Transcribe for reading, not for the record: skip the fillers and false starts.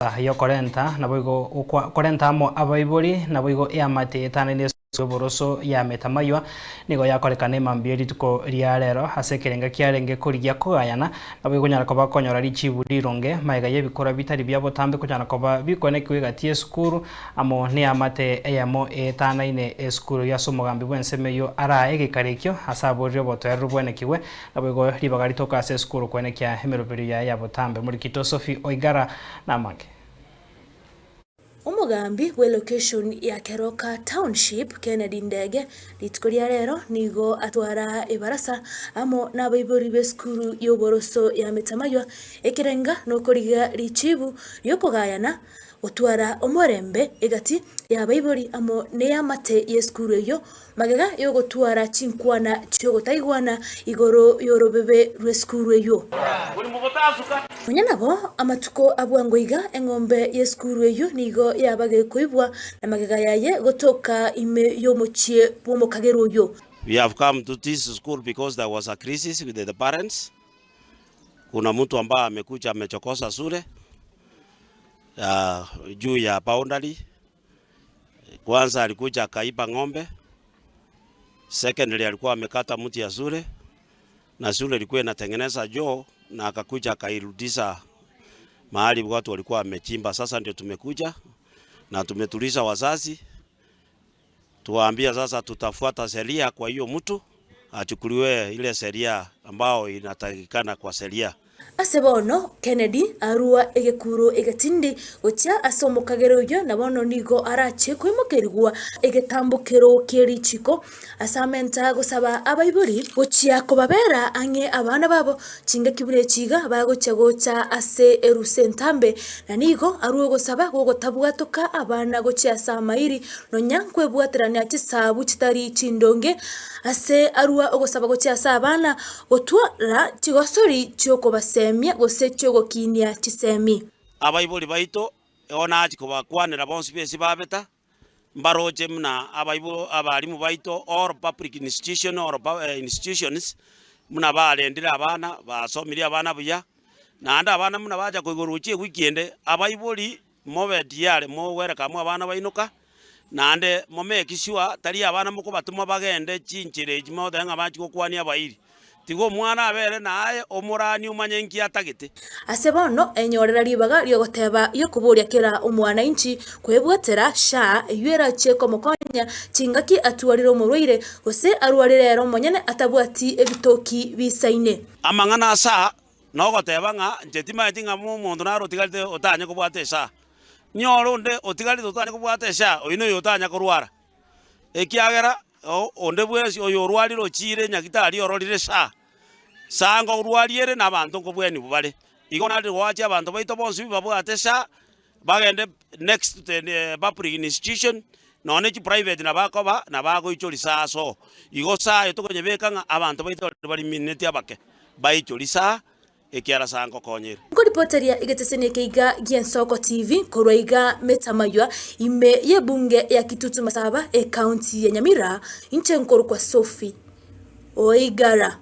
Y'okorenta, naboigo korenta amo abaibori, naboigo eamate etanaine esukuru y'oboroso ya Metamaywa, nigo yakorekana emambia rituko ria rero ase ekerenga kiarenge korigia kogayana, naboigo konyara koba konyora richibu rironge magega y'ebikora bitari bia botambe konyara koba bikoenekigwa egati y'esukuru amo neamate eyemo etanaine esukuru eyio ase omogambi bw'ensemo eyio arae egeikaro ekio ase aborire obotoereru bwenekigwe Naboigo ribaga ritoka ase esukuru koenekia emeroberio yaye ya botambe. Omorikito Sophie Oigara namange. Omogambi bw'elocation ya Keroka Township Kennedy Ndege rituko ria rero nigo atwara ebarasa amo nabaibori b'esukuru y'oboroso ya Metamaywa ekerenga nokorigia richibu riokogayana gotwara omorembe egati y'abaibori amo neamate y'esukuru eyio Magega y'ogotwara chinkwana chi'ogotaigwana igoro y'orobebe rw'esukuru eyio. Nonya nabo, amatuko a bwango iga eng'ombe y'esukuru eyio nigo yaba gekoibwa, na magega yaye gotoka ime y'omochie bw'omokagerwa oyio. We have come to this school because there was a crisis with the parents. Kuna mtu ambaye amekuja amechokoza shule juu ya boundary. Kwanza alikuja akaiba ng'ombe, secondly alikuwa amekata mti ya shule na shule ilikuwa inatengeneza choo na akakuja akairudisha mahali watu walikuwa wamechimba. Sasa ndio tumekuja na tumetuliza wazazi, tuwaambia sasa tutafuata sheria kwa hiyo mtu achukuliwe ile sheria ambao inatakikana kwa sheria. Ase bono Kennedy arua egekuro egetindi gochia ase omokagera oyio, na bono nigo arache koimokerigwa egetambokero kie richiko ase amenta gosaba abaibori gochia kobabera ang'e abana babo chingaki buna echi iga bagochia gocha ase erusa entambe, na nigo arue ogosaba gogotabwatoka abana gochia ase amairi nonya nkwebwaterania chisabu chitari chindonge ase arua ogosaba gochia ase abana Gotwara chigosori chi'okobasemia gose chi'ogokinia chisemi. Abaibori baito igo nachia kobakwanera bonsi b'ense babeta, mbaroche buna abaibo abalimu baito all public institution or institutions buna barendire abana, basomirie abana buya, naende abana buna bacha koigorwa gochia ewiki ende, abaibori Mobe tiyari mogwereka amo abana baino ka, naende mo make sure tari abana mokobatoma bagende chinchera echi mogoteba ng'a bachie gokwania abairi. Tiga omwana abere naye omorani omanye nki atagete. Ase bono enyorera ribaga ri'ogoteba ri'okoboria kera omwananchi kwebwatera SHA eyio erachie komokonya chingaki atwarire omorwaire gose arwarire ere omonyene atabwati ebitoki bisaine. Amang'ana a SHA Nogoteba ng'a inche timanyeti ng'a omonto nare otigarete otanye kobwata esaa. Nyore onde otigarete otanye kobwata esaa, oyio noyo otanya korwara, ekiagera onde bwensi oyo orwarire ochiire nyagitari ororire esaa, saa nkorwaria ere na abanto nkobweniwa bare. Igo nare goachia abanto baito bonsi babwate esaa, bagende next to the public institution, nonye ne chiprivate nabo akoba nabo agoichoria saa ase oo. Igo saa eye tokonyebeka ng'a abanto baito baria barimineti abake, baichorie saa, ekiara saa nkokonyere. Nkoripoteria egeteseni eke iga gi'Ensoko TV korwa iga Metamaywa ime y'ebunge ya Kitutu Masaba ekaunti ya Nyamira, inche nkorokwa Sophie Oigara.